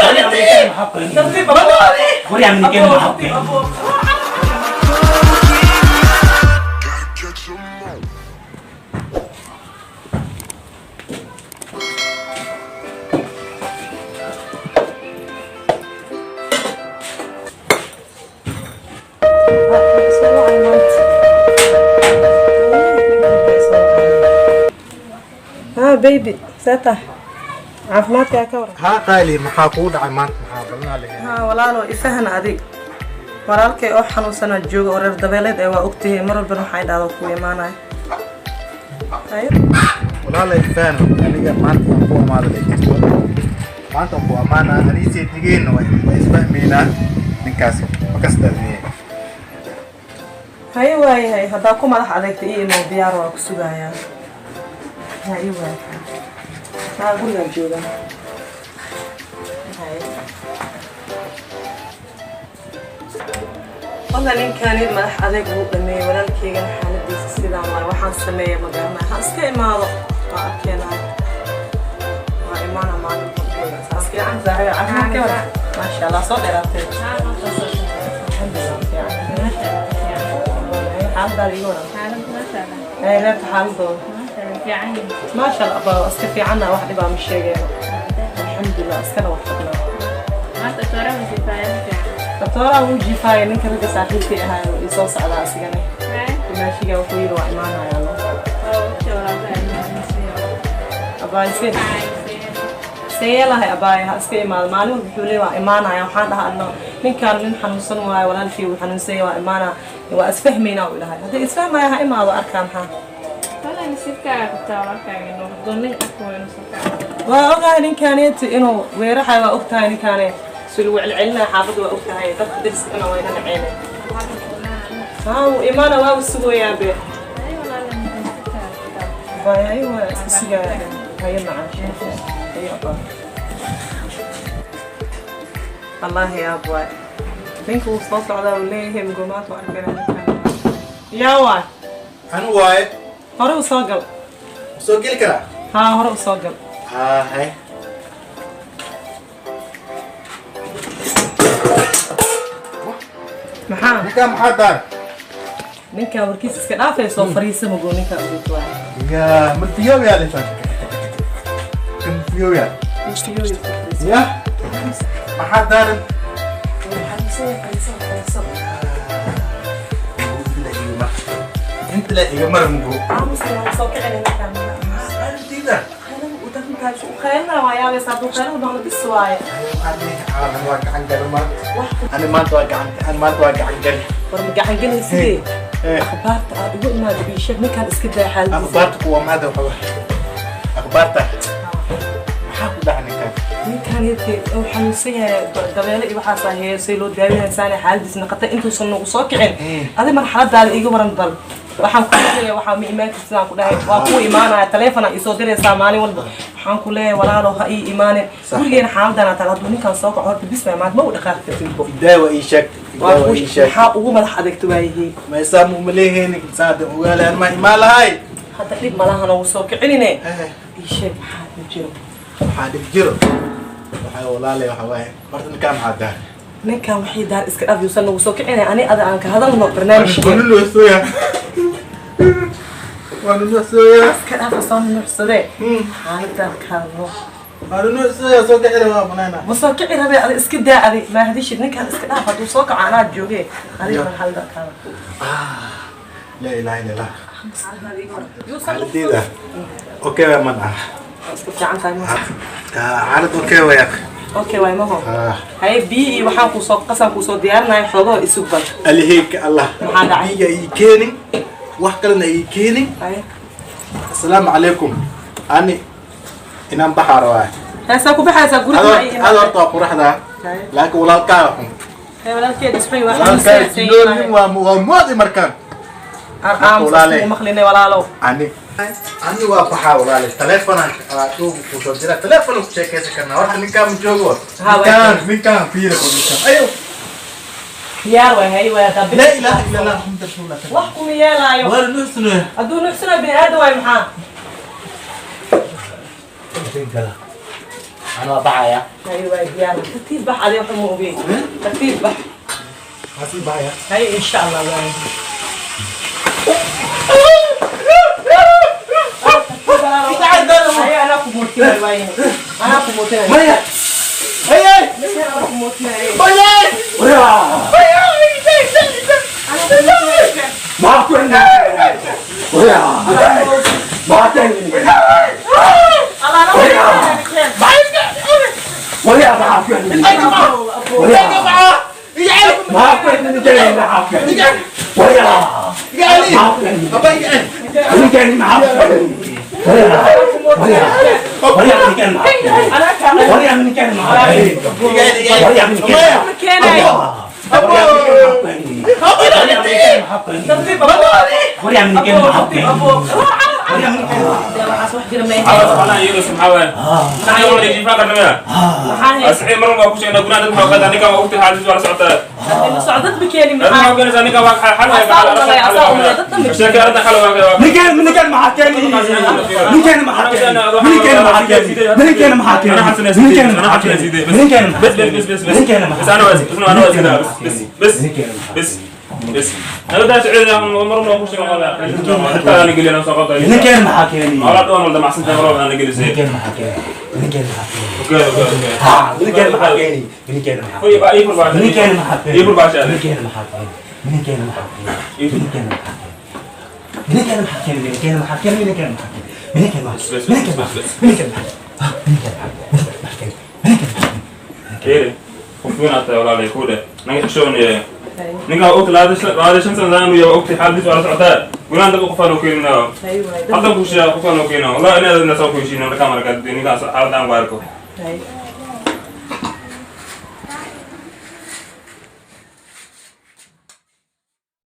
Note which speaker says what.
Speaker 1: Tartiib abo.
Speaker 2: Catch 'em all.
Speaker 1: Ha baby, see tahay? Caafimaadkaa ka waran?
Speaker 3: Haa qaali, maxaa kugu dhacay maanta? Maxaa balanaa lahayd?
Speaker 1: Haa walaalo, ifahana adig walaalkay oo xanuunsanaa jooga oo reer dabeeleed ee waa ogtahay, mar walbana waxay dhahdo ku imaanaya. Haye.
Speaker 3: Walaalay faan, aniga maanta aan ku amaada la jirto, maanta aan ku amaana aniisee digeenna waa isfahmaynaa, ninkaas ma kasdaadniye.
Speaker 1: Haye waayahay, haddaa ku madax adeegta ii imow, diyaar waa ku sugayaa. Haye waay, haa gurigaa joogaa. Haye walla, ninkani madax adeeg wuu dhameeyey, walaalkeygana xaaladiisa sidaan waay. Waxaan sameeya ma garanaya, ha iska imaado, waa arkeenahay, waa imaana maalin. Saas fiican saaxiib, caafimaadka waran? Maasha Allah, soo dheeraatay. Alxamdulillah, fiican. Xaaladaada iga waran? Ay reerka xaaladooda? Maasha Allah, abaa iska fiicanna, wax dhibaa ma sheegayno, alxamdulillah, iskana warqabnaa. Doctora wuu jiifaaya, ninka ragga saaxiibkii ahaa ii soo socdaa asigana. Dimaashiga wuxuu yidhi waa imaanayaa no. Abaay see yeelahay? Abaay ha iska imaado, maalin walba wuxuu leeyahay waa imaanaya. Waxaan dhahaa ano ninkaan nin xanuunsan waayo, walaalkii wuu xanuunsan yahay, waa imaanaa, waa isfahmaynaa uu dhahay. Haddii isfahmaya ha imaado, arkaa maxaa. Waa ogahay ninkaaneti inuu weeraxay, waa ogtahay ninkaane sulu celcelinaya xaafadda, waa ogtahay dadka deriska ina wayna naceene. Haa wuu imaana, waaba sugoyaa be. Abaay haye, waa iska sugaaya. Haye macaan, haye abaa. Wallaahi yaab waay, ninka wuu soo socdaa uu leeyahay mugomaad waa arkayna ninkaan. Yaa waay?
Speaker 3: Anu waaye.
Speaker 1: Hore u soo gal.
Speaker 3: Soo geli karaa?
Speaker 1: Haa, hore u soo gal.
Speaker 3: Haa hay.
Speaker 1: Maxaa?
Speaker 3: Ninkaa maxaa daar?
Speaker 1: Ninkaan warkiisa iska dhaafay, soo fariisa mugo, ninkaan ugeed waay.
Speaker 3: Ya malfiyooyaa ninkaan kan mafiyooyaa ya, maxaa daaran? Inta la iga mara mugo.
Speaker 1: Soo kicina ninkaan.
Speaker 3: Arintida. Waa gacan gali maanta, ani maanta waa gacan, ani maanta waa gacan gali.
Speaker 1: War ma gacan gelaysidee? Akhbaarta aad ugu imaada ii sheeg, ninkaan iska daa xaaladiisa.
Speaker 3: Akhbaarta kuwa maada waxa akhbaarta maxaa ku dhaca ninkaan?
Speaker 1: Ninkaan yarkii uu xanuunsan yahay, dabeele iyo waxaasaa heesay loo daawinaysaane, xaaladiis naqatay intuusan nagu soo kicin. Adi marxaladaada iiga waran bal. Waxaan ku leeyahay waxaa ma imaan kartid aan ku dhahay, waa kuu imaanaya, taleefon aa iisoo diraysaa maalin walba. Waxaan ku leeyahay walaalow ha ii imaanin, gurigeena xaaladaan taal. Hadduu ninkaan soo kaco horta bis maanta ma u dhaqaaqi kartid bo.
Speaker 3: Daawa ii sheeg.
Speaker 1: Waa
Speaker 3: daawa
Speaker 1: kuu
Speaker 3: ii sheeg.
Speaker 1: Maxaa ugu madax adegta waayihii?
Speaker 3: Maysaa mu maleeheyni saada ogaalayan ma imaan lahay.
Speaker 1: Hadda dhib malaha nagu soo kicinine, ii sheeg maxaa dhib jiro.
Speaker 3: Waxaa dhib jiro waxaa walaalay waxa waaye horta ninkaan maxaa daar?
Speaker 1: Ninkaan waxay daar iska dhaaf, yuusan nagu soo kicinay, ani ada aan ka hadalno barnaamijkeen.
Speaker 3: Wanunuuxsooya, wanunuuxsooya.
Speaker 1: Iska dhaafa soo nuuxsadee, xaaladaan ka hadalno.
Speaker 3: Wanunuuxsooya, soo kicina waa banaana.
Speaker 1: Ma soo kici rabee, adi iska daa, adi maahadishid ninkaan iska dhaaf, hadduu soo kaco anaa jooge, adiga marxaladaan ka hadal.
Speaker 3: Laa ilaha illa Allah, xaaladeyda okay waa man ah.
Speaker 1: Waa isku fiican tahay ma?
Speaker 3: Xaalad okay waa.
Speaker 1: Okay waay maho. Haye, biyo iyo waxaan kuusoo qasaan kuusoo diyaarinaya, xoogoo isug bal.
Speaker 3: Aliheyka Allah.
Speaker 1: Maxaa dhacay?
Speaker 3: Biya ii keenin, wax kalena ii keenin.
Speaker 1: Haye.
Speaker 3: Asalaamu calaykum, ani inaan baxaa rabaa.
Speaker 1: Heesaa ku baxaysaa guriga ma ii
Speaker 3: Ad horta waa quraxda.
Speaker 1: Haye.
Speaker 3: Laakiin walaalkaa xun.
Speaker 1: Haye, walaalkeed isxun waa.
Speaker 3: Walaalkaa siloolin waa moodi markaan.
Speaker 1: Aamus maqlinay walaalow.
Speaker 3: Ani waa baxaa walaalay, taleefonaan dhuugu kusoo dira, taleefon ku sheekaysan karnaa. Horta ninkaan ma joogo.
Speaker 1: Ha, waa
Speaker 3: Ninkaan fiira ko ninkaan ayo.
Speaker 1: Diyaar waay, haye waay haddaa.
Speaker 3: Laa ilaaha illa Allah Muhammad rasuulullah.
Speaker 1: Wax kuma yeelaayo.
Speaker 3: Waa nuuxsanoya.
Speaker 1: Hadduu nuuxsana bini aadam waay maxaa?
Speaker 3: Gala.
Speaker 4: Ana waa baxaya.
Speaker 1: Hay waay, diyaar. Tartiib bax adee, waxa ma ogey, tartiib bax.
Speaker 3: Waa sii baxaya.
Speaker 1: Hay, insha Allah waay. Hay, anaa ku mootinay waay, anaa ku mootinay.
Speaker 4: Maya.
Speaker 3: Ayay!
Speaker 1: Anaa ku mootinay.
Speaker 3: Ayay!
Speaker 4: Waryaa.
Speaker 3: Ayay!
Speaker 1: Anaa ku mootinay.
Speaker 4: Maxaa ku xidhan? Waryaa. Maxaa keeni?
Speaker 1: Allah, anaa ku mootinay.
Speaker 4: Waryaa, maxaa ku xidhan? Waryaa. Maxaa ku xidhan? Ninkeeni maxaa ku xidhan? Waryaa. Maxaa ku xidhan? Ninkeeni maxaa ku xidhan? Waryaa. Waryaa. Waryaa, ninkeeni maxaa ku xidhan?
Speaker 1: Anaa kaa
Speaker 4: Waryaa, ninkeeni maxaa ku xidhan? Waryaa, ninkeeni maxaa
Speaker 1: ma keenayo. Tartiib abo.
Speaker 4: Waryaa, ninkeeni
Speaker 1: Abo,
Speaker 4: maxaa ku
Speaker 1: tartiib
Speaker 4: xidhan?
Speaker 1: abo. Waxaas wax jira ma ahayn.
Speaker 5: Xaalas waxaan yeelo maxaa waaye? Maxaa wala jiifaa karnaa?
Speaker 1: Maxaa haysa?
Speaker 5: Asxii mar waa ku sheegnaa gunaha dad maxaa qadaa ninka waa ogtay xaaladdiisa waa la socotaa.
Speaker 1: Socdad ma keeni
Speaker 5: Dad
Speaker 1: maxaa?
Speaker 5: maxaa keenaysaa ninka waa xal waa
Speaker 1: Asaa u malay, asaa u malay, dad dhan ma
Speaker 5: sheekay arrintan xal waa
Speaker 4: ninkeeni ninkeeni maxaa keeni? Ninkeeni maxaa keeni? Ninkeeni maxaa keeni? Ninkeeni maxaa keeni? Ninkeeni maxaa keeni? Ninkeeni maxaa
Speaker 5: بس بس بس بس
Speaker 4: ninkeeni maxaa
Speaker 5: بس انا واسف انا واسف بس بس
Speaker 4: ninkeeni maxaa
Speaker 5: بس بس انا بدي اسعد مره ما اخش ولا انا قال لي انا سقطت
Speaker 4: ninkeeni maxaa keeni?
Speaker 5: ولا دون ولا معسنت مره انا قال لي
Speaker 4: ninkeeni maxaa keeni? Ninkeeni maxaa keeni?
Speaker 5: اوكي اوكي اوكي
Speaker 4: Ha, ninkeeni maxaa keeni? Ninkeeni maxaa
Speaker 5: هو يبقى ايه بالباشا
Speaker 4: ninkeeni maxaa keeni?
Speaker 5: ايه بالباشا
Speaker 4: ninkeeni maxaa keeni? Ninkeeni maxaa keeni? Ninkeeni maxaa keeni? Ninkeeni maxaa keeni? Ninkeeni maxaa keeni? Ninkeeni maxaa keeni? Ninkeeni maxaa
Speaker 5: بس
Speaker 4: keeni?
Speaker 5: بس بس بس
Speaker 4: ninkeeni maxaa ha ninkeeni maxaa keeni? Ninkeeni maxaa
Speaker 5: ايه وفين انت ولا لي كوده نجح شلون ninka ogta 25 sano inuu yahay ogtay xaaladiisa waa la socotaa gunahan dad qofaan oo keenina
Speaker 1: Hay waay.
Speaker 5: hadda ku sheega qofaan oo keenina wallahi inaad nasoo ku heshiino markaa markaa ninkaas xaaladaan ku arko.
Speaker 1: Hay.